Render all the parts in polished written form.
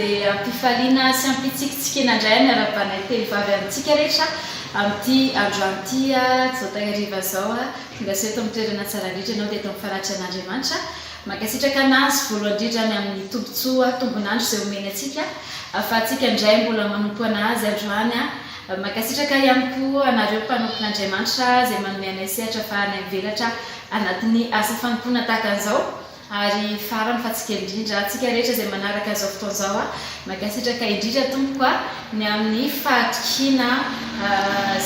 Dia am-pifaliana sy am-pitsikitsikiana indray ny arahabanay telovavy amintsika rehetra amin'ity androany ity, izao takariva izao. Tongasoa eto amin'ny toerana tsara indrindra ianao dia eto amin'ny fanatrehan'Andriamanitra. Mankasitraka an'Azy voalohany indrindra ny amin'ny tombontsoa, tombon'andro izay omeny antsika ahafahantsika indray mbola manompo an'Azy androany. Mankasitraka ihany koa anareo mpanompon'Andriamanitra izay manome anay sehatra ahafahanay mivelatra anatin'ny asa fanompoana tahaka an'izao. Ary farany fa tsy kely indrindra, antsika rehetra izay manaraka izao fotoana izao, mankasitraka indrindra tompoko a, ny amin'ny fahatokiana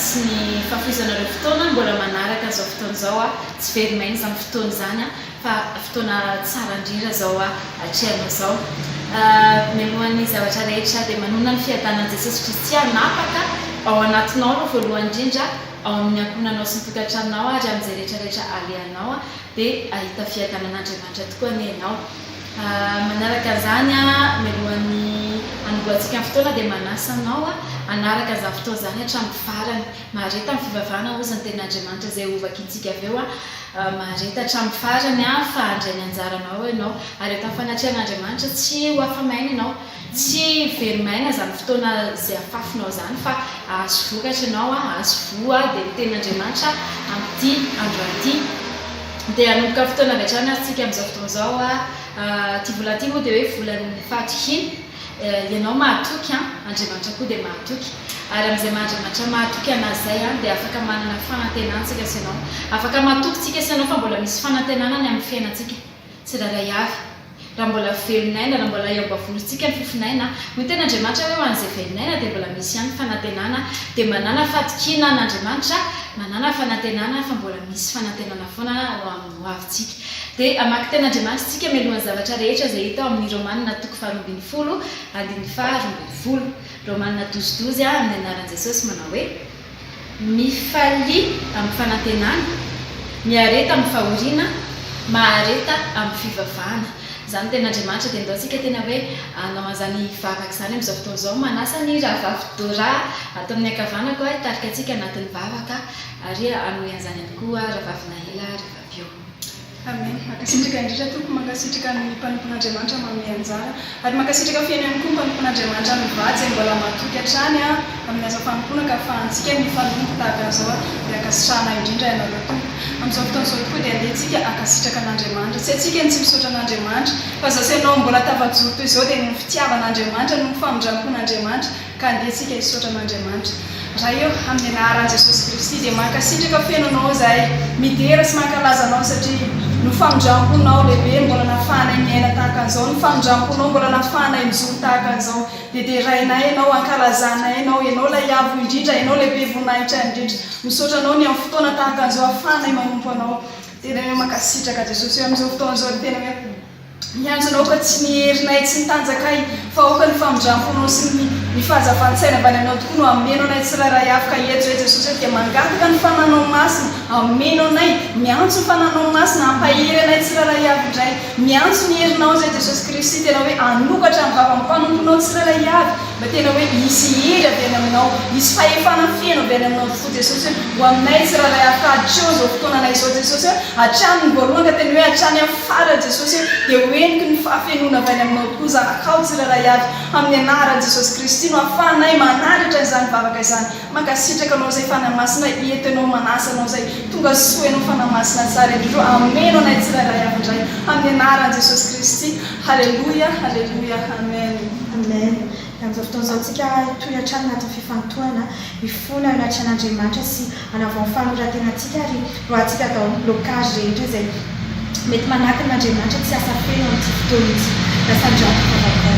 sy ny fahafoizanareo fotoana mbola manaraka an'izao fotoana izao, tsy very maina izany fotoana izany fa fotoana tsara indrindra izao atrehanao izao. Mialohan'ny zavatra rehetra dia manonona ny fiadanan'i Jesosy Kristy hanapaka ao anatinao aloha voalohany indrindra, ao amin'ny ankohonanao sy ny tokantranonao ary amin'izay rehetra rehetra alehanao. Dia hahita fiadanan'Andriamanitra tokoa anie ianao. Manaraka an'izany, mialohan'ny hanombohantsika ny fotoana dia manasa anao hanaraka izany fotoana izany hatramin'ny farany. Mahareta amin'ny fivavahana hozy ny tenin'Andriamanitra izay hovakintsika avy eo. Mahareta hatramin'ny farany fa handray ny anjaranao eo ianao. Ary eto amin'ny fanatrehan'Andriamanitra tsy ho afa-maina ianao. Tsy very maina izany fotoana izay afafinao izany fa hahazo vokatra ianao, hahazo voa, dia ny tenin'Andriamanitra amin'ity androany ity. Dia hanomboka fotoana avy hatrany ary tsika amin'izao fotoana izao. Ity volana ity moa dia hoe volan'ny fahatokiana. Ianao mahatoky an, Andriamanitra koa dia mahatoky. Ary amin'izay maha Andriamanitra mahatoky an'Azy izay dia afaka manana fanantenana tsika sy ianao. Afaka matoky tsika sy ianao fa mbola misy fanantenana ny amin'ny fiainantsika tsirairay avy. Raha mbola velon'aina, raha mbola eo am-bavorontsika ny fofon'aina, hoy ny tenin'Andriamanitra hoe ho an'izay velon'aina dia mbola misy ihany fanantenana, dia manàna fatokiana an'Andriamanitra, manàna fanantenana fa mbola misy fanantenana foana ho amin'ny ho avintsika. Dia hamaky tenin'Andriamanitra isika mialohan'ny zavatra rehetra izay hita ao amin'ny Romana toko faharoa 12, andininy faha 12. Romana 12 amin'ny anaran'i Jesosy manao hoe. Mifalia amin'ny fanantenana, miareta amin'ny fahoriana, mahareta amin'ny fivavahana. Izany tena Andriamanitra dia ndao tsika tena hoe hanao an'izany vavaka izany amin'izao fotoana izao. Manasa ny rahavavy Dora ato amin'ny ankavanako hitarika antsika anatin'ny vavaka ary hanohy an'izany ihany koa rahavavy Nahela rehefa avy eo. Amen. Mankasitraka indrindra Tompo, mankasitraka ny mpanompon'Andriamanitra manome anjara, ary mankasitraka feno ihany koa ny mpanompon'Andriamanitra mivady izay mbola matoky hatrany amin'ny asa fanompoana ka afahantsika mifanompo tahaka an'izao dia ankasitrahana indrindra ianareo Tompo. Amin'izao fotoana izao tokoa dia andeha tsika hankasitraka an'Andriamanitra. Tsy haintsika ny tsy misaotra an'Andriamanitra fa izao sy ianao mbola tafajoro toy izao dia noho ny fitiavan'Andriamanitra, noho ny famindrampon'Andriamanitra. Ka andeha tsika hisaotra an'Andriamanitra. Ray ô, amin'ny anaran'i Jesosy Kristy dia mankasitraka feno Anao izahay, midera sy mankalaza Anao satria ny famindramponao lehibe no mbola nahafahanay miaina tahaka an'izao, ny famindramponao mbola nahafahanay mijoro tahaka an'izao. Dia derainay Ianao, ankalazanay Ianao, Ianao ilay Avo indrindra, Ianao ilay be voninahitra indrindra. Misaotra Anao ny amin'ny fotoana tahaka an'izao ahafahanay manompo Anao. Tena hoe mankasitraka Jesosy hoe amin'izao fotoana izao dia tena hoe. Miantso Anao ka tsy ny herinay, tsy ny tanjakay, fa aoka ny famindramponao sy ny ny fahazavan-tsaina avy any Aminao tokoa no hameno anay tsirairay avy ka eto izay Jesosy hoe dia mangataka ny Fananao Masina hameno anay, miantso ny Fananao Masina hampahery anay tsirairay avy indray, miantso ny herinao izay Jesosy Kristy tena hoe hanokatra ny vavan'ny mpanomponao tsirairay avy mba tena hoe hisy hery avy any Aminao, hisy fahefana feno avy any Aminao tokoa Jesosy hoe ho aminay tsirairay avy ka hatreo izao fotoananay izao Jesosy hoe hatramin'ny voalohany ka tena hoe hatrany amin'ny Farany Jesosy e, dia ho heniky ny fahafenoana avy any Aminao tokoa zanakao tsirairay avy, amin'ny anaran'i Jesosy Kristy no ahafahanay manandratra izany vavaka izany. Mankasitraka Anao izay Fanahy Masina eto Ianao manasa Anao izay tonga soa Ianao Fanahy Masina tsara indrindra o ameno anay tsirairay avy indray amin'ny anaran'i Jesosy Kristy Haleloia Haleloia Amen. Amen. Amin'izao fotoana izao tsika hitohy hatrany anatin'ny fifantohana, hifona eo anatrehan'Andriamanitra sy hanavao ny fanoran-tenantsika ary roahantsika daholo ny blocage rehetra izay mety manakana an'Andriamanitra tsy hiasa feno amin'ity fotoana ity. Lasa andrato vavaka.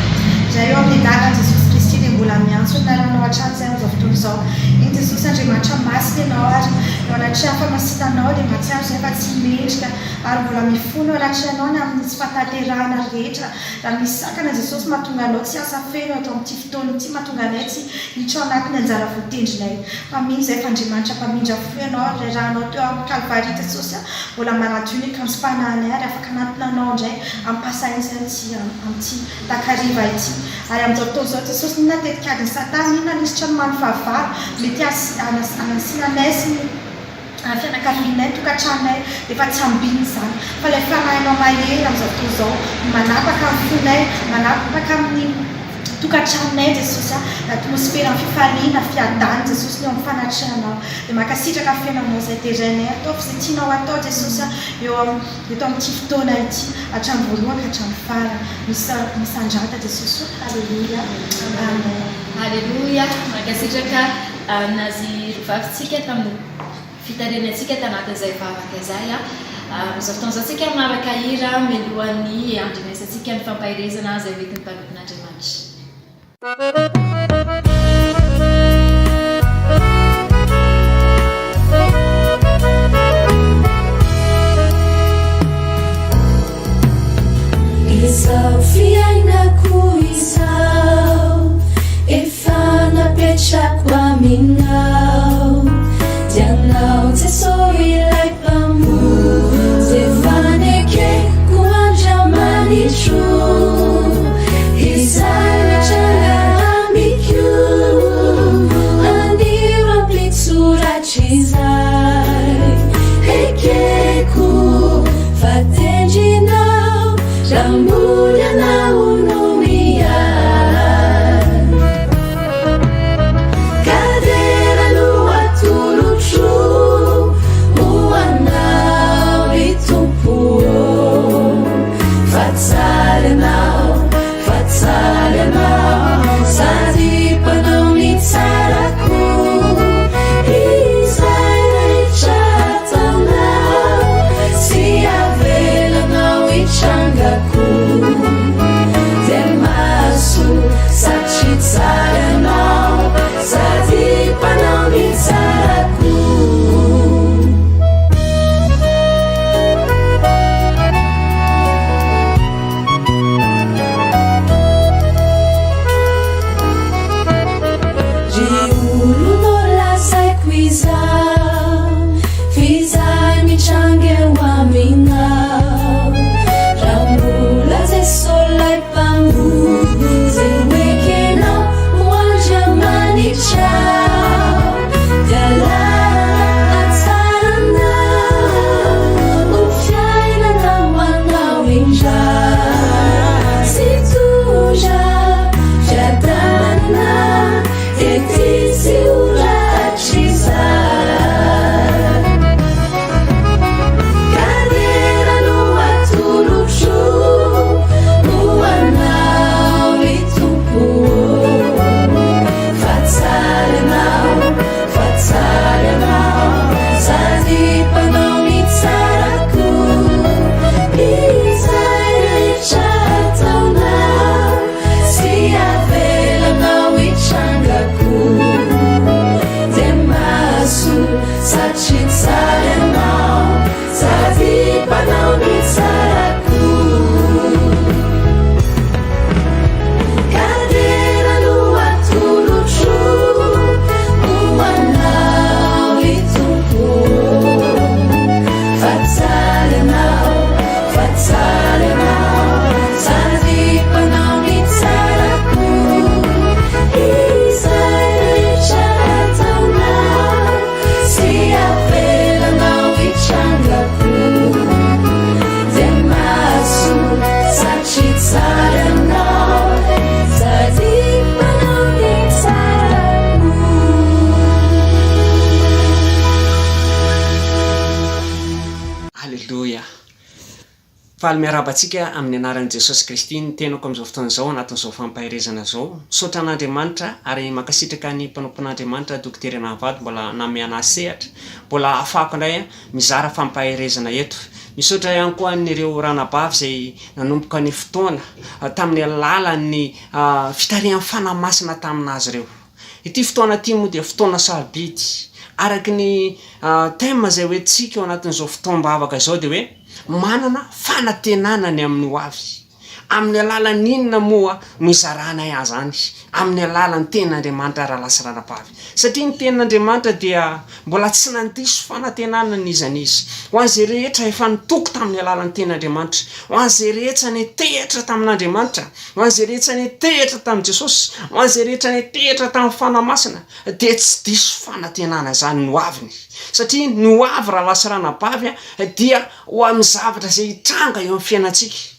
Ray ô, amin'ny anaran'i Jesosy Kristy dia mbola miantso ny anaranao hatrany izahay amin'izao fotoana izao. Eny Jesosy Andriamanitra masina Ianao ary eo anatrehan'ny famasinanao dia mahatsiaro izahay fa tsy mendrika ary mbola mifona eo anatrehanao ny amin'ny tsy fahatanterahana rehetra Raha misy sakana Jesosy mahatonga anao tsy hiasa feno eto amin'ity fotoana ity, mahatonga anay tsy hiditra ao anatin'ny anjara voatendrinay. Fa mino izahay fa Andriamanitra mpamindra fo Ianao ary ilay rànao teo amin'ny Kalvary Jesosy a, mbola manadio ny akanjom-panahinay ary afaka hanatona Anao indray amim-pahasahiana izahay amin'ity takariva ity. Ary amin'izao fotoana izao Jesosy, inona tetik'adin'i Satana, inona lisitra nomanin'ny fahavalo mety hanasiana anay sy ny. Fianakavianay, tokantranonay efa tsy ambinina izany fa ilay fanahinao mahery amin'izao fotoana izao no manapaka ny fonay, manapaka amin'ny tokantranonay Jesosy a, ny atmosferan'ny fifaliana, fiadanana Jesosy ny eo amin'ny fanatrehanao. Dia mankasitraka feno Anao izay derainay, ataovy izay tianao atao Jesosy a, eo am, eto amin'ity fotoana ity, hatramin'ny voalohany ka hatramin'ny farany. Misa, misandrata Jesosy o, Aleloia, Amen. Aleloia, mankasitraka anazy roa vavy tsika tamin'ny fitarihana antsika tanatin'izay vavaka izay. Amin'izao fotoana izao tsika manaraka hira mialohan'ny handrenesantsika ny fampaherezana izay hoentin'ny mpanompon'Andriamanitra. Izao fiainako izao efa napetrako aminao Ianao Jeso ilay Mpamonjy efa nekeko Andriamanitro Izay mitranga amiko anio rahampitso rahatrizay Ekeko fa tendrinao raha mbola ianao no miahy Ka dera no atolotro ho anao ry Tompo ô Fa tsara ianao, fa tsara ianao Sady mpanao ny tsara koa Izay rehetra ataonao Tsy avelanao hitranga koa Dia mahasoa satria tsara ianao Sady mpanao ny tsara koa. Ry olona ô lazaiko izao F'izay mitranga eo aminao Raha mbola Jeso 'lay Mpamonjy ho ekenao ho Andriamanitrao Dia lalana hatsaranao Ho fiainana ho anao indray Sy hitondra fiadanana Ety sy ho rahatrizay Ka dera no atolotro ho anao ry Tompo ô Fa tsara ianao, fa tsara ianao Sady mpanao ny tsara koa Izay rehetra ataonao Tsy avelanao hitranga koa Dia mahasoa satria tsara ianao Sady mpanao ny tsara koa Ka dera no atolotro ho anao ry Tompo ô Fa tsara ianao, fa tsara ianao Sady mpanao ny tsara koa Izay rehetra ataonao Tsy avelanao hitranga koa Dia mahasoa satria tsara ianao Sady mpanao ny tsara koa. Aleloia! Faly miarahaba antsika amin'ny anaran'i Jesosy Kristy ny tenako amin'izao fotoana izao anatin'izao fampaherezana izao. Misaotra an'Andriamanitra ary mankasitraka ny mpanompon'Andriamanitra Dokotera Nahavady mbola nameana ahy sehatra mbola ahafahako indray mizara fampaherezana eto. Misaotra ihany koa an'ireo ranabavy izay nanomboka ny fotoana tamin'ny alalan'ny fitarihan'ny Fanahy Masina tamin'azy ireo. Ity fotoana ity moa dia fotoana sarobidy. Araka ny thème izay hoentintsika ao anatin'izao fotoam-bavaka izao dia hoe manana fanantenana ny amin'ny ho avy. Amin'ny alalan'ny inona moa no izaranay azany? Amin'ny alalan'ny tenin'Andriamanitra rahalahy sy ranabavy. Satria ny tenin'Andriamanitra dia mbola tsy nandiso fanantenana n'iza n'iza. Ho an'izay rehetra efa nitoky tamin'ny alalan'ny tenin'Andriamanitra, ho an'izay rehetra nitehitra tamin'Andriamanitra, ho an'izay rehetra nitehitra tamin'i Jesosy, ho an'izay rehetra nitehitra tamin'ny Fanahy Masina, dia tsy diso fanantenana izany ny hoaviny. Satria ny hoavy rahalahy sy ranabavy dia ho amin'ny zavatra izay hitranga eo amin'ny fiainantsika.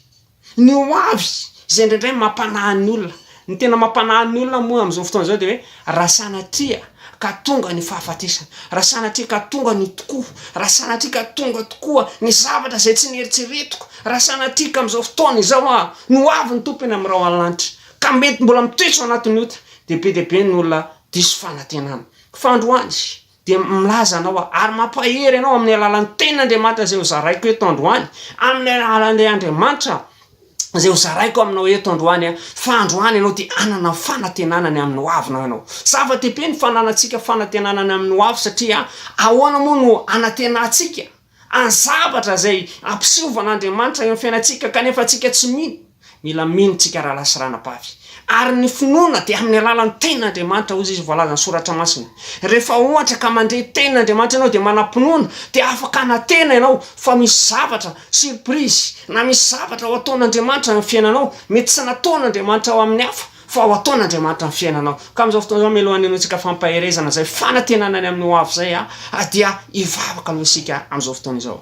Ny hoavy izay indraindray mampanahy ny olona. Ny tena mampanahy ny olona moa amin'izao fotoana izao dia hoe raha sanatria ka tonga ny fahafatesana, raha sanatria ka tonga ny tokoa, raha sanatria ka tonga tokoa ny zavatra izay tsy nieritreretiko, raha sanatria ka amin'izao fotoana izao aho no avy ny Tompo eny amin'ny rahona lanitra ka mety mbola mitoetra ao anatin'ny ota dia be dia be ny olona diso fanantenana. Fa androany dia milaza anao aho ary mampahery anao amin'ny alalan'ny tenin'Andriamanitra izay hozaraiko eto androany, amin'ny alalan'ilay Andriamanitra izay hozaraiko aminao eto androany aho, fa androany ianao dia hanana fanantenana ny amin'ny hoavinao ianao. Zava-dehibe ny fananantsika fanantenana ny amin'ny hoavy satria ahoana moa no hanantenantsika Any zavatra izay ampiseovan'Andriamanitra eo amin'ny fiainantsika kanefa antsika tsy mino. Mila mino tsika rahalahy sy ranabavy. Ary ny finoana dia amin'ny alalan'ny tenin'Andriamanitra hoy izy voalazan'ny soratra masina. Rehefa ohatra ka mandre tenin'Andriamanitra ianao dia manam-pinoana dia afaka hanantena ianao fa misy zavatra surprise na misy zavatra ho ataon'Andriamanitra amin'ny fiainanao mety tsy nataon'Andriamanitra ho amin'ny hafa fa ho ataon'Andriamanitra ny fiainanao. Ka amin'izao fotoana izao, mialohan'ny henointsika fampaherezana izay fanantenana ny amin'ny ho avy izay, dia hivavaka aloha isika amin'izao fotoana izao.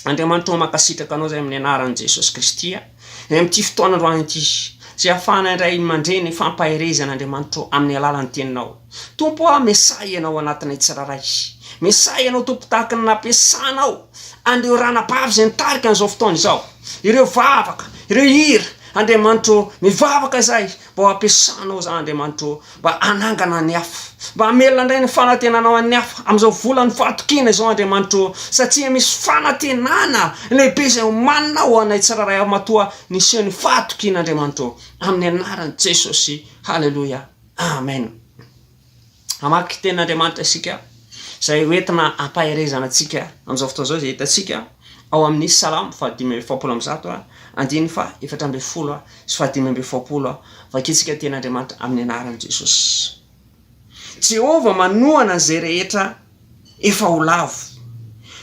Andriamanitra ô, mankasitraka Anao izay amin'ny anaran'i Jesosy Kristy, amin'ity fotoana androany ity, izay ahafahana indray mandre ny fampaherezana, Andriamanitra ô, amin'ny alalan'ny Teninao. Tompo ô, miasà Ianao anatinay tsirairay. Miasà Ianao, Tompo, tahaka ny nampiasanao an'ireo ranabavy izay nitarika an'izao fotoana izao, ireo vavaka, ireo hira, Andriamanitra ô, mivavaka izahay mba ho ampiasanao izahay Andriamanitra ô, mba hanangana ny hafa, mba hamelona indray ny fanantenanao an'ny hafa amin'izao volan'ny fahatokiana izao Andriamanitra ô, satria misy fanantenana lehibe izay omanina ho anay tsirairay avy matoa niseho ny fahatokiana Andriamanitra ô, amin'ny anaran'i Jesosy, haleloia, amen. Hamaky tenin'Andriamanitra isika izay hoentina hampaherezana antsika amin'izao fotoana izao izay hitantsika ao amin'ny Salamo faha-145 andininy faha-14 sy faha-45. Vakintsika ny tenin'Andriamanitra amin'ny anaran'i Jesosy. Jehovah manohana izay rehetra efa ho lavo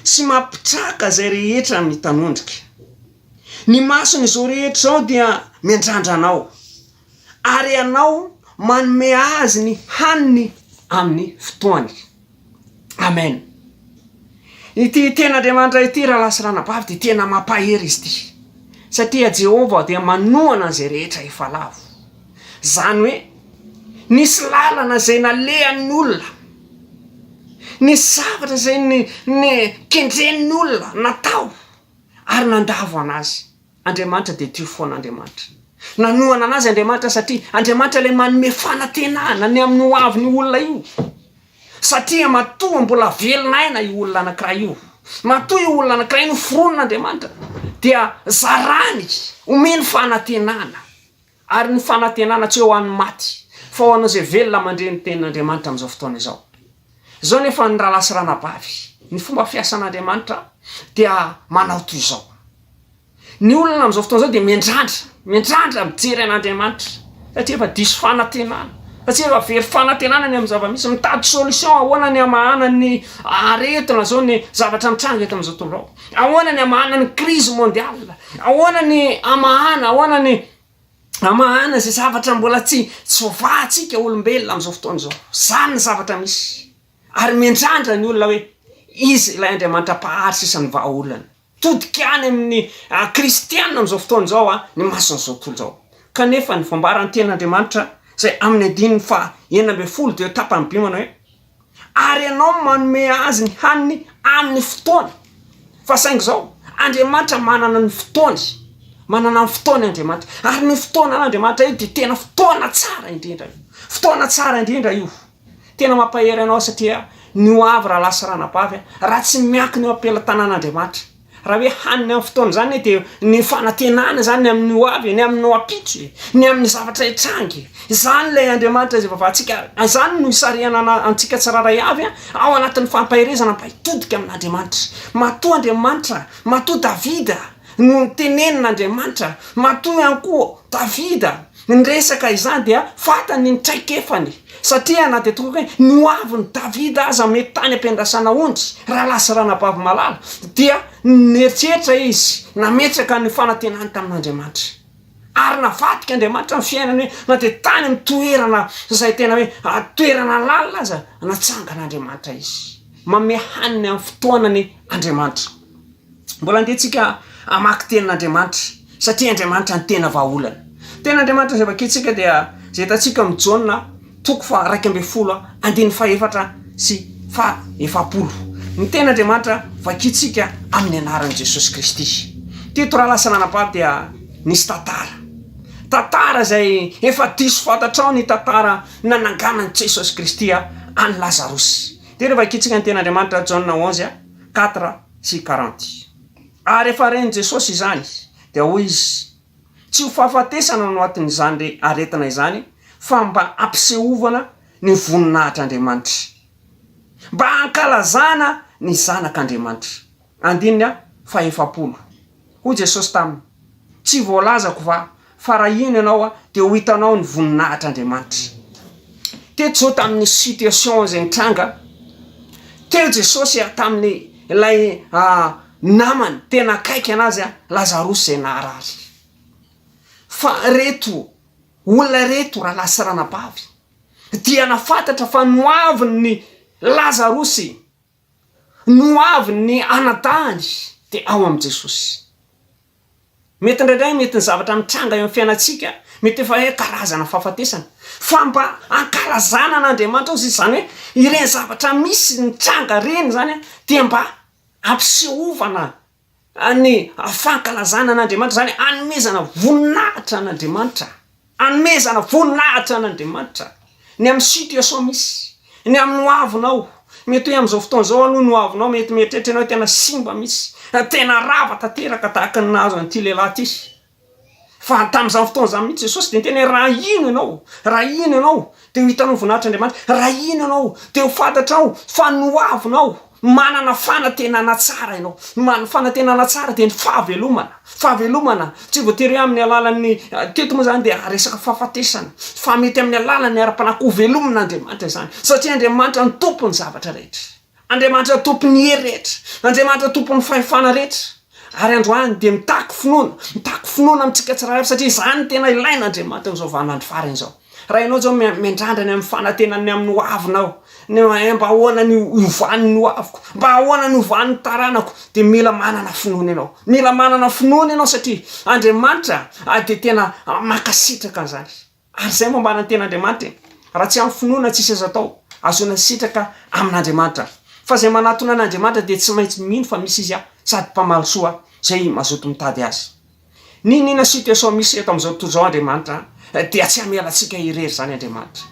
sy mampitraka izay rehetra mitanondrika. Ny mason'izao rehetra izao dia miandrandra anao. ary ianao manome azy ny haniny amin'ny fotoany. Amen. Ity tenin'Andriamanitra ity rahalahy sy ranabavy dia tena mampahery izy ity. Satria Jehovah dia manohana an'izay rehetra efa lavo. Izany hoe nisy lalana izay nalehan'ny olona, nisy zavatra izay kendren'ny olona natao ary nandavo an'azy. Andriamanitra dia teo foana Andriamanitra. Nanohana anazy Andriamanitra satria Andriamanitra ilay manome fanantenana ny amin'ny ho avin'io olona io. Satria matoa mbola velona aina io olona anankiray io, matoa io olona anankiray io noforonon'Andriamanitra dia zarany, omeny fanantenana. Ary ny fanantenana tsy ho an'ny maty, fa ho an'izay velona mandre ny tenin'Andriamanitra amin'izao fotoana izao. Izao nefa ny rahalahy sy ranabavy, ny fomba fiasan'Andriamanitra dia manao toy izao. Ny olona amin'izao fotoana izao dia miandrandra, miandrandra mijery an'Andriamanitra, satria efa diso fanantenana, satria efa very fanantenana ny amin'ny zava-misy, mitady solution ahoana ny hamahana ny aretina izao, ny zavatra mitranga eto amin'izao tontolo izao. Ahoana ny hamahana ny crise mondiale? Ahoana ny hamahana, ahoana ny hamahana izay zavatra mbola tsy tsy voavahantsika olombelona amin'izao fotoana izao? Izany ny zavatra misy. Ary miandrandra ny olona hoe izy ilay Andriamanitra mpahary sisa ny vahaolana. Todika any amin'ny kristiana amin'izao fotoana izao ny mason'izao tontolo izao. Kanefa ny fambaran'ny tenin'Andriamanitra izay amin'ny andininy faha 16 dia tapany be manao hoe Ary ianao manome azy ny haniny amin'ny fotoany. Fa saingy izao, Andriamanitra manana ny fotoany. Manana ny fotoany Andriamanitra. Ary ny fotoanan'Andriamanitra io dia tena fotoana tsara indrindra io. Fotoana tsara indrindra io. Tena mampahery anao satria ny ho avy rahalahy sy ranabavy, raha tsy miankina eo am-pelatanan'Andriamanitra. Raha hoe haniny amin'ny fotoana izany anie dia ny fanantenana izany ny amin'ny ho avy e, ny amin'ny ho ampitso e, ny amin'ny zavatra hitranga e. Izany ilay Andriamanitra izay vavahantsika, izany no isarihana antsika tsirairay avy ao anatin'ny fampaherezana mba hitodika amin'Andriamanitra. Matoa Andriamanitra, matoa Davida no notenenin'Andriamanitra, matoa ihany koa Davida niresaka izany dia fantany ny traikefany. Satria na dia toa hoe ny ho avin'i Davida aza mety tany am-piandrasana ondry, rahalahy sy ranabavy malala, dia nieritreritra izy nametraka ny fanantenany tamin'Andriamanitra. Ary navadika Andriamanitra ny fiainany hoe na dia tany amin'ny toerana izay tena hoe toerana lalina aza, natsangan'Andriamanitra izy. Manome haniny amin'ny fotoanany Andriamanitra. Mbola andeha tsika hamaky tenin'Andriamanitra satria Andriamanitra no tena vahaolana. Tenin'Andriamanitra izay vakintsika dia izay hitantsika amin'ny Jaona toko faha 11 andininy faha-4 sy faha 40. Ny tenin'Andriamanitra vakintsika amin'ny anaran'i Jesosy Kristy. Teto rahalahy sy ranabavy dia nisy tantara. Tantara izay efa diso fantatrao ny tantara nananganan'i Jesosy Kristy an'i Lazarosy. Dia rehefa vakintsika ny tenin'Andriamanitra Jaona 11, 4 sy 40. Ary rehefa ren'i Jesosy izany dia hoy Izy, Tsy ho fahafatesana no atin'izany aretina izany fa mba hampisehovana ny voninahitr'Andriamanitra. Mba hankalazana ny Zanak'Andriamanitra. Andininy fahefapolo. Hoy Jesosy taminy, Tsy voalazako va fa raha hino ianao dia ho hitanao ny voninahitr'Andriamanitra. Teto izao tamin'ny situation izay nitranga, teo Jesosy tamin'ny ilay namany tena akaiky anazy Lazarosy izay naharary. Fa reto olona reto rahalahy sy ranabavy dia nafantatra fa noavin'ny Lazarosy, noavin'ny anadahiny dia ao amin'i Jesosy. Mety indraindray mety ny zavatra mitranga eo amin'ny fiainantsika mety efa hoe karazana fahafatesana fa mba ankalazana an'Andriamanitra ozy izy izany hoe ireny zavatra misy mitranga ireny izany dia mba ampisehovana ny fankalazana an'Andriamanitra izany hanomezana voninahitra an'Andriamanitra. Anomezana voninahitra an'Andriamanitra ny amin'ny situation misy, ny amin'ny ho avinao. Mety hoe amin'izao fotoana izao aloha ny ho avinao mety mieritreritra ianao hoe tena simba mihitsy, tena rava tanteraka tahaka ny nahazo an'ity lehilahy ity. Fa tamin'izany fotoana izany mihitsy Jesosy dia niteny hoe raha hino ianao, raha hino ianao dia ho hitanao ny voninahitr'Andriamanitra, raha hino ianao dia ho fantatrao fa ny ho avinao Manana fanantenana tsara ianao. Ny fanantenana tsara dia ny fahavelomana. Fahavelomana tsy voatery hoe amin'ny alalan'ny, teto moa izany dia resaka fahafatesana, fa mety amin'ny alalan'ny ara-panahy koa hovelomin'Andriamanitra izany. Satria Andriamanitra no tompon'ny zavatra rehetra. Andriamanitra tompon'ny hery rehetra. Andriamanitra tompon'ny fahefana rehetra. Ary androany dia mitaky finoana, mitaky finoana amintsika tsirairay avy satria izany no tena ilain'Andriamanitra amin'izao vaninandro farany izao. Raha ianao izao miandrandra ny amin'ny fanantenana ny amin'ny hoavinao, ny hoe mba ahoana ny hiovan'ny hoaviko, mba ahoana ny hiovan'ny taranako, dia mila manana finoana ianao. Mila manana finoana ianao satria Andriamanitra dia tena mankasitraka an'izany. Ary izay no manantena Andriamanitra e. Raha tsy amin'ny finoana tsisy azo atao, ahazoana sitraka amin'Andriamanitra. Fa izay manatona an'Andriamanitra dia tsy maintsy mino fa misy Izy sady mpamaly soa izay mazoto mitady Azy. N'inon'inona situation misy eto amin'izao tontolo izao Andriamanitra dia tsy hamela antsika irery izany Andriamanitra.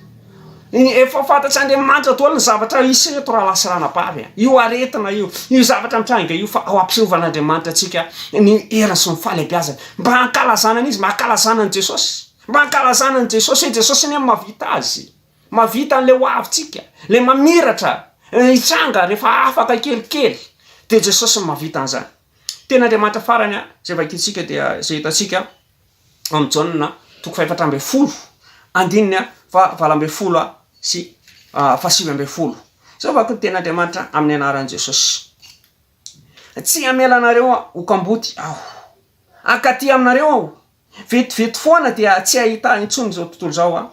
Efa fantatr'Andriamanitra daholo ny zavatra hisy eto rahalahy sy ranabavy a. Io aretina io, io zavatra mitranga io fa ao ampiseovan'Andriamanitra antsika ny heriny sy ny fahalehibiazany mba hankalazana an'izy, mba hankalazana an'i Jesosy. Mba hankalazana an'i Jesosy hoe Jesosy anie mahavita azy. Mahavita an'ilay ho avintsika, ilay mamiratra hitranga rehefa afaka kelikely dia Jesosy no mahavita an'izany. Teny Andriamanitra farany izay vakintsika dia izay hitantsika ao amin'ny Jaona toko fahefatra ambin'ny folo andininy faha 18 sy faha 19. Izao vaky ny teny Andriamanitra amin'ny anaran'i Jesosy. Tsy hamela anareo ho kamboty aho. Hankaty aminareo aho. Vetivety foana dia tsy hahita ahy intsony izao tontolo izao aho,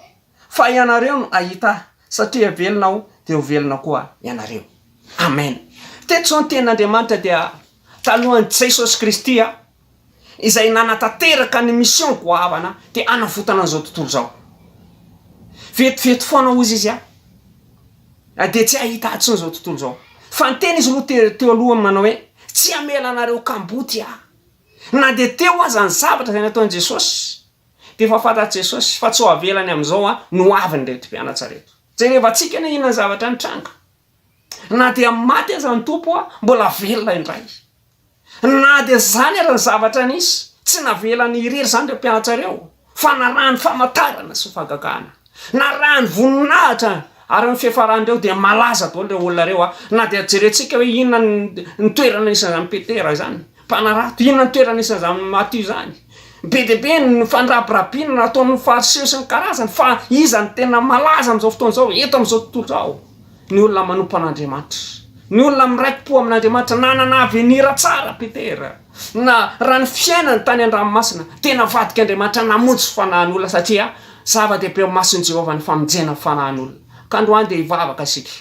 fa ianareo no hahita ahy, satria velona aho dia ho velona koa ianareo. Amen. Teto izao ny tenin'Andriamanitra dia talohan'i Jesosy Kristy izay nanatanteraka ny mission goavana dia hanavotana an'izao tontolo izao. Vetivety foana hozy izy dia tsy hahita ahy intsony izao tontolo izao. Fa niteny izy aloha teo aloha manao hoe tsy hamela anareo kamboty aho. Na dia teo aza ny zavatra izay nataon'i Jesosy, dia efa fantatr'i Jesosy fa tsy ho avelany amin'izao ny ho avin'ireto mpianatra ireto. Jerevantsika anie inona ny zavatra nitranga. Na dia maty aza ny Tompo, mbola velona indray. Na dia izany aza ny zavatra nisy, tsy navelany irery izany ireo mpianatra ireo, fa narahany famantarana sy fahagagana. Narahany voninahitra ary ny fiafaran'ireo dia malaza daholo ireo olona ireo na dia jerentsika hoe inona ny toerana nisy an'izany Petera izany, mpanarato, inona ny toerana nisy an'izany Matio izany. Be dia be ny fandrabirabiana nataon'ny Fariseo sy ny karazany fa iza no tena malaza amin'izao fotoana izao eto amin'izao tontolo izao? Ny olona manompo an'Andriamanitra, ny olona miraiki-po amin'Andriamanitra, nanana avenir tsara Petera. Na raha ny fiainany tany an-dranomasina dia navadik'Andriamanitra namonjy fanahin'olona satria zava-dehibe eo imason'i Jehovah ny famonjena ny fanahin'olona. Ka androany dia hivavaka isika.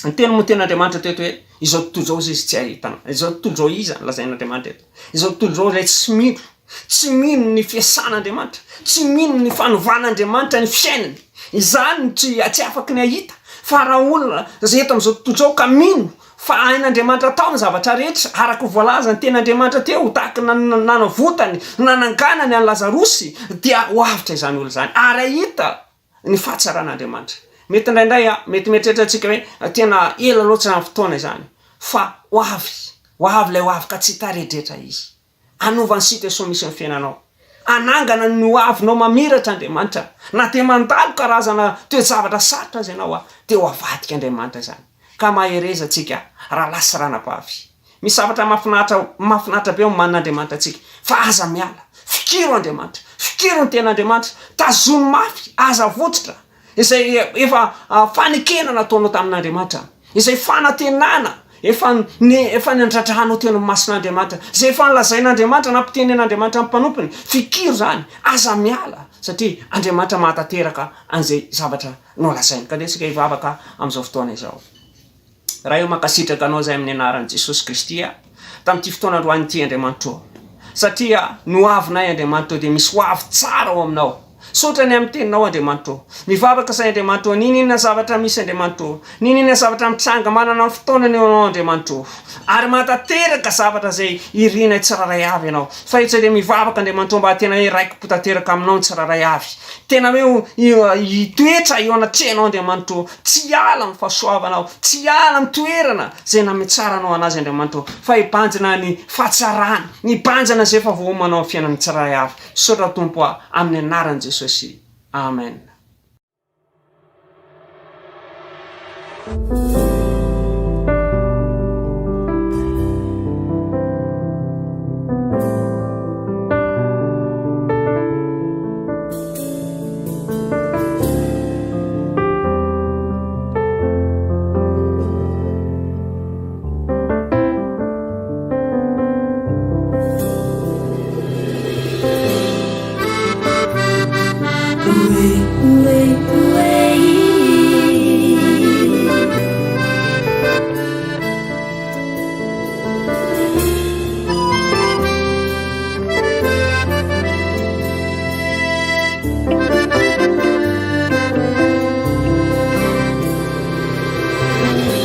Niteny moa tenin'Andriamanitra teto hoe izao tontolo izao izy tsy ahitana. Izao tontolo izao iza no lazain'Andriamanitra eto? Izao tontolo izao izay tsy mino. Tsy mino ny fiasan'Andriamanitra, tsy mino ny fanovan'Andriamanitra ny fiainany. Izany no tsy tsy afaky ny hahita fa raha olona izay eto amin'izao tontolo izao ka mino fa hain'Andriamanitra atao ny zavatra rehetra araka ny voalazan'ny tenin'Andriamanitra teo tahaka ny nanavotany, nananganany an'i Lazarosy dia ho avotra izany olona izany ary hahita ny fahatsaran'Andriamanitra. Mety indraindray mety mieritreritra antsika hoe tena ela loatra izany fotoana izany fa ho avy, ho avy ilay ho avy ka tsy hitaredretra izy. Hanova ny situation misy ny fiainanao. Hanangana ny ho avinao mamiratra Andriamanitra. Na dia mandalo karazana toe-javatra sarotra aza ianao dia ho avadika Andriamanitra izany. Ka mahereza antsika rahalahy sy ranabavy. Misy zavatra mahafinaritra mahafinaritra be omanin'Andriamanitra antsika fa aza miala. Fikiro Andriamanitra. Fikiro ny tenin'Andriamanitra. Tazono mafy. Aza avotsitra. Izay efa fanekena nataonao tamin'Andriamanitra, izay fanantenana efa efa niandrandranao teo amin'ny mason'Andriamanitra, izay efa nolazain'Andriamanitra, nampitenen'Andriamanitra ny mpanompony, fikiro izany, aza miala, satria Andriamanitra mahatanteraka an'izay zavatra nolazainy. Ka ndeha isika hivavaka amin'izao fotoana izao. Ray ô mankasitraka anao izahay amin'ny anaran'i Jesosy Kristy a, tamin'ity fotoana androany ity Andriamanitra ô, satria ny ho avinay Andriamanitra ô dia misy ho avy tsara ao aminao. Misaotra ny amin'ny teninao Andriamanitra ô. Mivavaka izahay Andriamanitra ô, n'inon'inona zavatra misy Andriamanitra ô, n'inon'inona zavatra mitranga, manana ny fotoanany eo anao Andriamanitra ô, ary mahatanteraka zavatra izay irinay tsirairay avy ianao. Fa eto izahay dia mivavaka Andriamanitra ô mba tena hoe raiki-po tanteraka aminao ny tsirairay avy. Tena hoe hitoetra eo anatrehanao Andriamanitra ô, Tsy hiala amin'ny fahasoavanao, tsy hiala amin'ny toerana izay nametsaranao anazy Andriamanitra ô, fa hibanjina ny fahatsarany, ny hibanjina izay efa voaomanao amin'ny fiainan'ny tsirairay avy. Misaotra Tompo a, amin'ny anaran'i Jesosy. Amen.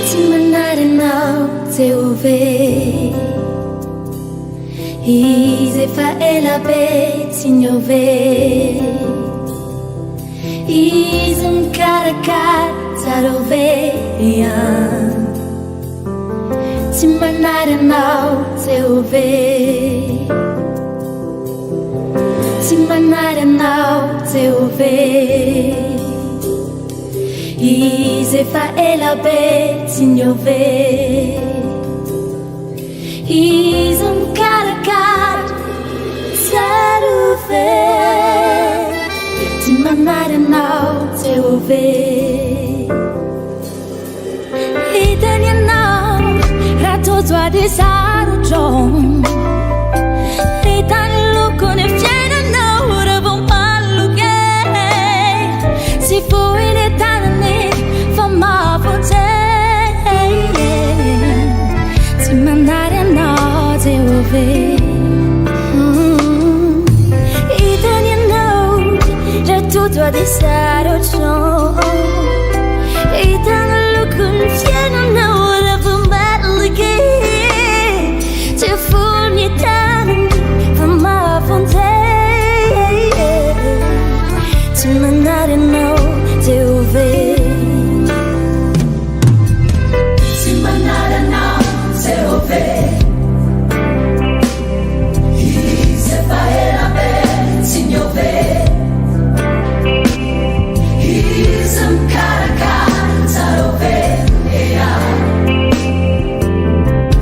Tsy manary anao Jehovah Izy efa ela be tsy niova Izy mikarakara tsara ove Tsy manary anao Jehovah Tsy manary anao Jehovah Izy efa ela be tsy niova Izy mikarakara tsarovy Tsy manary anao Jehovah Hitany ianao raha tojo ady sarotra Hitany lokon'ny fiainanao raha vao maloka Tsy fohy ny tanany fa mahavonjy Tsy manary anao Jehovah Hitany ianao raha tojo ady sarotra Hitany lokon'ny fiainanao raha vao maloka Tsy fohy ny tanany fa mahavonjy Tsy manary anao Jehovah Tsy manary anao Jehovah Izy efa ela be tsy niova Izy mikarakara tsarovy ea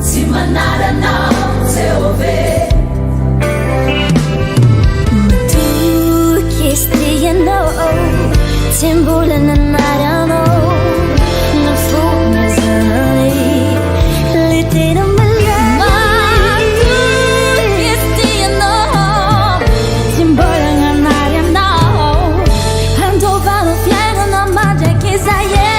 Tsy manary anao Jehovah Matoky izy tia ianao Tsy mbola nanary anao Na fona zany Le tena Matoky izy tia ianao Tsy mbola nanary anao Handovanao fiainana mandrakizay e.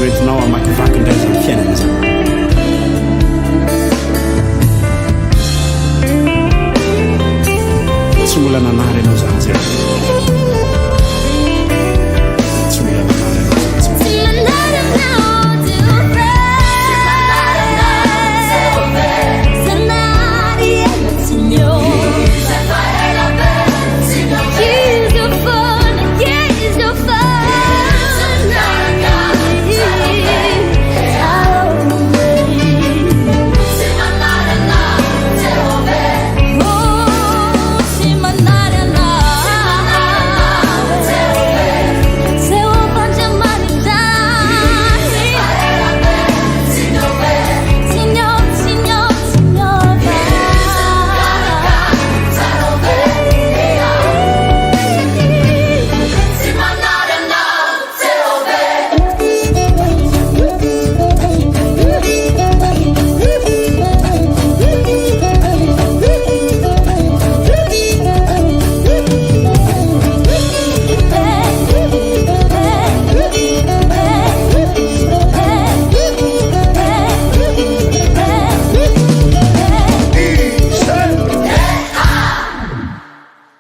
hoentinao hamakivaky indray izany fiainana izany. Tsy mbola nanary anao izany Jehovah. Tsy mbola nanary anao izany Jehovah. Tsy manary anao Jehovah.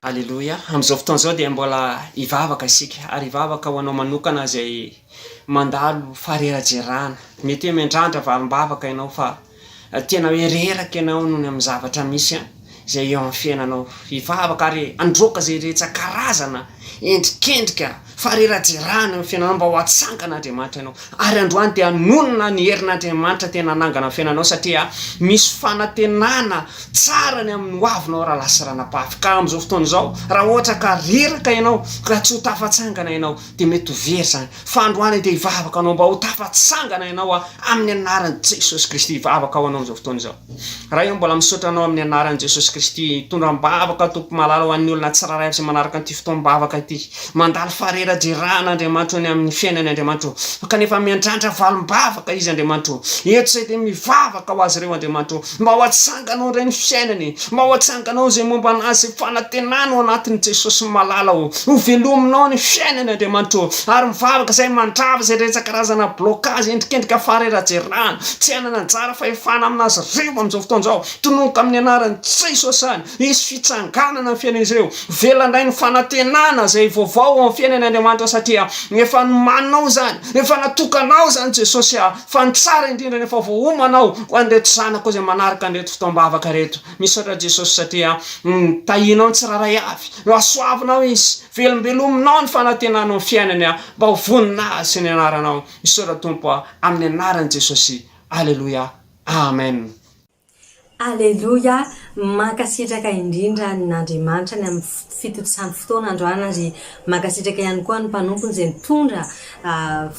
Aleloia! Amin'izao fotoana izao dia mbola hivavaka isika, ary hivavaka ho anao manokana izay mandalo faharerajerana. Mety hoe miandrandra valim-bavaka ianao fa tena hoe reraka ianao noho ny amin'ny zavatra misy izay eo amin'ny fiainanao. Hivavaka ary handroaka izay rehetra karazana endrikendrika faharerajerana eo amin'ny fiainanao mba ho atsangan'Andriamanitra ianao. Ary androany dia hanonona ny herin'Andriamanitra tena hanangana ny fiainanao satria misy fanantenana tsara ny amin'ny hoavinao rahalahy sy ranabavy. Ka amin'izao fotoana izao raha ohatra ka reraka ianao ka tsy ho tafatsangana ianao dia mety ho very izany. Fa androany dia hivavaka anao mba ho tafatsangana ianao amin'ny anaran'i Jesosy Kristy. Hivavaka ho anao amin'izao fotoana izao. Ray ô, mbola misaotra Anao amin'ny anaran'i Jesosy Kristy. Hitondra am-bavaka Tompo malala ho an'ny olona tsirairay avy izay manaraka an'ity fotoam-bavaka ity. Mandalo faharerajerahana Andriamanitra ô ny amin'ny fiainany Andriamanitra ô. Kanefa miandrandra valim-bavaka izy Andriamanitra ô. Eto izay dia mivavaka ho azy ireo Andriamanitra ô. Mba ho atsanganao indray ny fiainany. Mba ho atsanganao izay momba anazy izay fanantenana ao anatin'i Jesosy malala ô. Ho velominao ny fiainany Andriamanitra ô. Ary mivavaka izay mandrava izay rehetra karazana blocage endrikendrika faharerajerahana. Tsy hanana anjara fahefana aminazy ireo amin'izao fotoana izao. Tononiko amin'ny anaran'i Jesosy izany. Hisy fitsanganana ny fiainan'izy ireo. Velona indray ny fanantenana izay vaovao ao amin'ny fiainany Andriamanitra satria efa nomaninao izany. Efa natokanao izany Jesosy a. Fa ny tsara indrindra ny efa voaomanao ho an'ireto zanakao izay manaraka an'ireto fotoam-bavaka ireto. Misaotra Jesosy satria tahianao ny tsirairay avy. Hasoavinao izy. Velombelominao ny fanantenanao ny fiainany mba ho voninahitra sy ny anaranao. Misaotra Tompo a. Amin'ny anaran'i Jesosy. Aleloia. Amen. Aleloia! Mankasitraka indrindra an'Andriamanitra ny amin'ny fitotosan'ny fotoana androany ary mankasitraka ihany koa ny mpanompony izay nitondra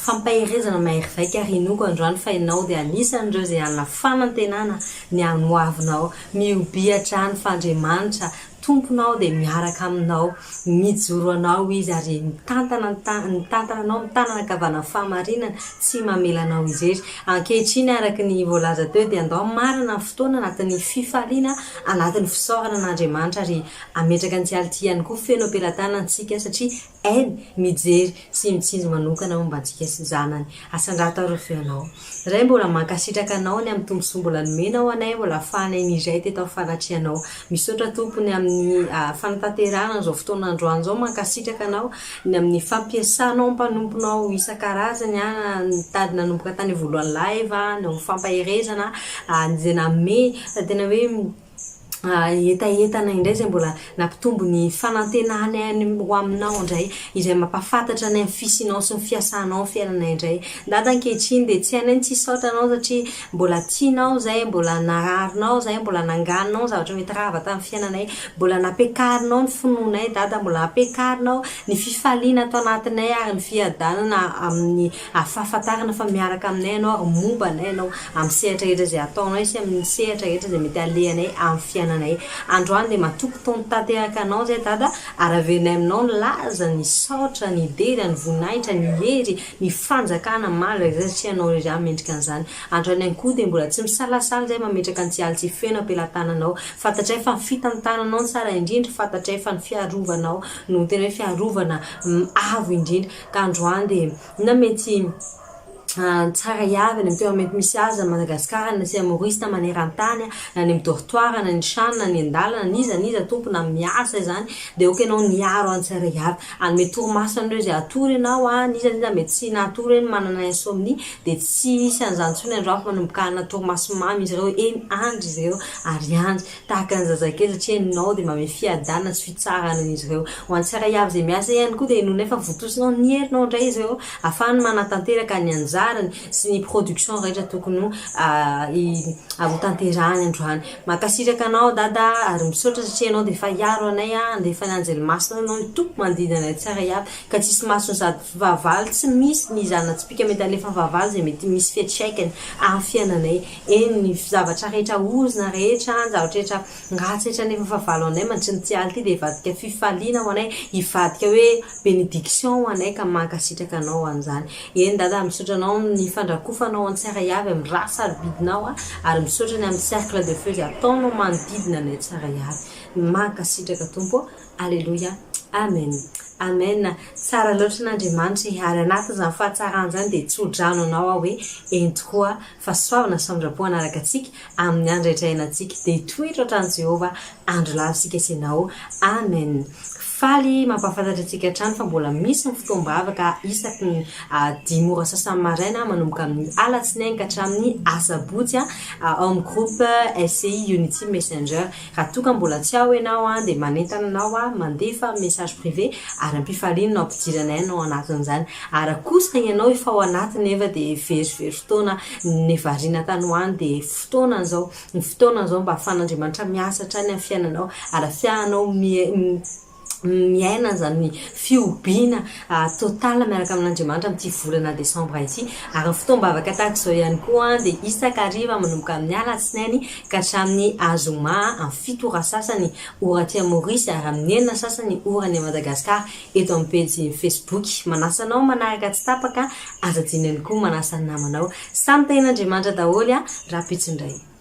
fampaherezana mahery vaika ary inoako androany fa ianao dia anisan'ireo izay hanana fanantenana ny amin'ny hoavinao. Mihobia hatrany fa Andriamanitra Tomponao dia miaraka aminao, mijoro anao Izy ary mitantana ny mitantana anao amin'ny tanana ankavanan'ny fahamarinana, tsy mamela anao irery. Ankehitriny araka ny voalaza teo dia andao hamarana ny fotoana anatin'ny fifaliana, anatin'ny fisaorana an'Andriamanitra ary hametraka an'ity ality ihany koa feno am-pelatanana antsika satria hainy mijery sy mitsinjo manokana momba antsika sy zanany. Asandrato ary ny feonao. Ray mbola mankasitraka anao ny amin'ny tombontsoa mbola nomenao anay mbola afahanay niray teto amin'ny fanatrehanao. Misaotra Tompo ny amin'ny fanatanterahana an'izao fotoana androany izao. Mankasitraka anao ny amin'ny fampiasanao ny mpanomponao isan-karazany nitady nanomboka tany voalohany live ny amin'ny fampaherezana izay nanome tena hoe hetahetana indray izay mbola nampitombo ny fanantenanay any ho aminao indray, izay mampahafantatra anay ny fisianao sy ny fiasanao ny fiainanay indray. Dada ankehitriny dia tsy hainay ny tsy hisaotra anao satria mbola tianao izay, mbola nararinao izay, mbola nanganinao ny zavatra mety rava tamin'ny fiainanay, mbola nampiakarinao ny finoanay Dada, mbola nampiakarinao ny fifaliana ato anatinay ary ny fiadanana amin'ny fahafantarana fa miaraka aminay ianao ary momba anay ianao amin'ny sehatra rehetra izay ataonay sy amin'ny sehatra rehetra izay mety alehanay amin'ny fiainanay. Androany dia matoky Tompo tanteraka anao izay Dada ary averinay aminao ny laza, ny saotra, ny dera, ny voninahitra, ny hery, ny fanjakana mandrakizay satria ianao irery ihany mendrika an'izany. Androany ihany koa dia mbola tsy misalasala izay mametraka ny tsialy tsy feno am-pelatananao. Fantatray fa ny fitantananao no tsara indrindra, fantatray fa ny fiarovanao no tena hoe fiarovana avo indrindra ka androany dia inona mety. Tsara avy any amin'ny toerana mety misy azy na Madagascar na sy Maurice na maneran-tany na any amin'ny dortoir na ny trano na ny an-dalana n'iza n'iza Tompo na miasa izany dia aoka ianao niaro any tsirairay avy hanome torimaso an'ireo izay hatory ianao a n'iza n'iza mety tsy nahatory eny manana insomnie dia tsy hisy an'izany intsony andro hafa manomboka hanana torimaso mamy izy ireo eny andry izy ireo ary andry tahaka ny zazakely satria ianao dia manome fiadanana sy fitsarana an'izy ireo. Ho an'ny tsirairay avy izay miasa ihany koa dia inoanay fa vontosinao ny herinao indray izy ireo ahafahany manatanteraka ny anjarany sy ny production rehetra tokony ho hotanterahany androany. Mankasitraka anao Dada ary misaotra satria ianao dia efa hiaro anay handefa ny anjely masina ianao hitoky manodidina anay tsirairay avy ka tsisy mason'ny sady fahavalo tsy misy ny zana-tsipìka mety alefan'ny fahavalo izay mety misy fiantraikany amin'ny fiainanay. Eny, ny zavatra rehetra ozona rehetra, ny zavatra rehetra ratsy rehetra nefa fahavalo anay mandritry ny ity alina ity dia hivadika fifaliana ho anay, hivadika hoe bénédiction ho anay ka mankasitraka anao ho an'izany. Eny Dada, misaotra anao amin'ny fandrakofanao ny tsirairay avy amin'ny rà sarobidinao ary misaotra ny amin'ny cercle de feu izay ataonao manodidina anay tsirairay avy. Mankasitraka Tompo ô. Aleloia. Amen. Amen. Tsara loatra an'Andriamanitra e. Ary anatin'izany fahatsarany izany dia tso-drano anao aho hoe eny tokoa fahasoavana sy famindram-po hanaraka antsika amin'ny andro rehetra iainantsika. Dia hitoetra hatrany Jehovah andro lava isika sy ianao. Amen. Faly mampahafantatra antsika hatrany fa mbola misy ny fotoam-bavaka isaky ny dimy ora sasany maraina manomboka amin'ny alatsinainy ka hatramin'ny asabotsy ao amin'ny groupe SCI Unity Messenger. Raha toa ka mbola tsy ao ianao dia manentana anao aho mandefa message privé ary ampifaliana no ampidirana anao anatin'izany. Ary raha kosa ianao efa ao anatiny nefa dia verivery fotoana nevarina tany ho any dia fotoanany izao, ny fotoanany izao mba ahafahan'Andriamanitra miasa hatrany amin'ny fiainanao ary ahafahanao miaina an'izany fihobiana total miaraka amin'Andriamanitra amin'ity volana desambra ity. Ary ny fotoam-bavaka tahaka izao ihany koa dia isan-kariva manomboka amin'ny alatsinainy ka hatramin'ny azoma amin'ny fito ora sasany ora aty Maurice ary amin'ny enina sasany ora any Madagascar eto amin'ny pejy Facebook. Manasa anao manaraka tsy tapaka, aza adino ihany koa manasa ny namanao. Samy tahian'Andriamanitra daholo rahampitso indray.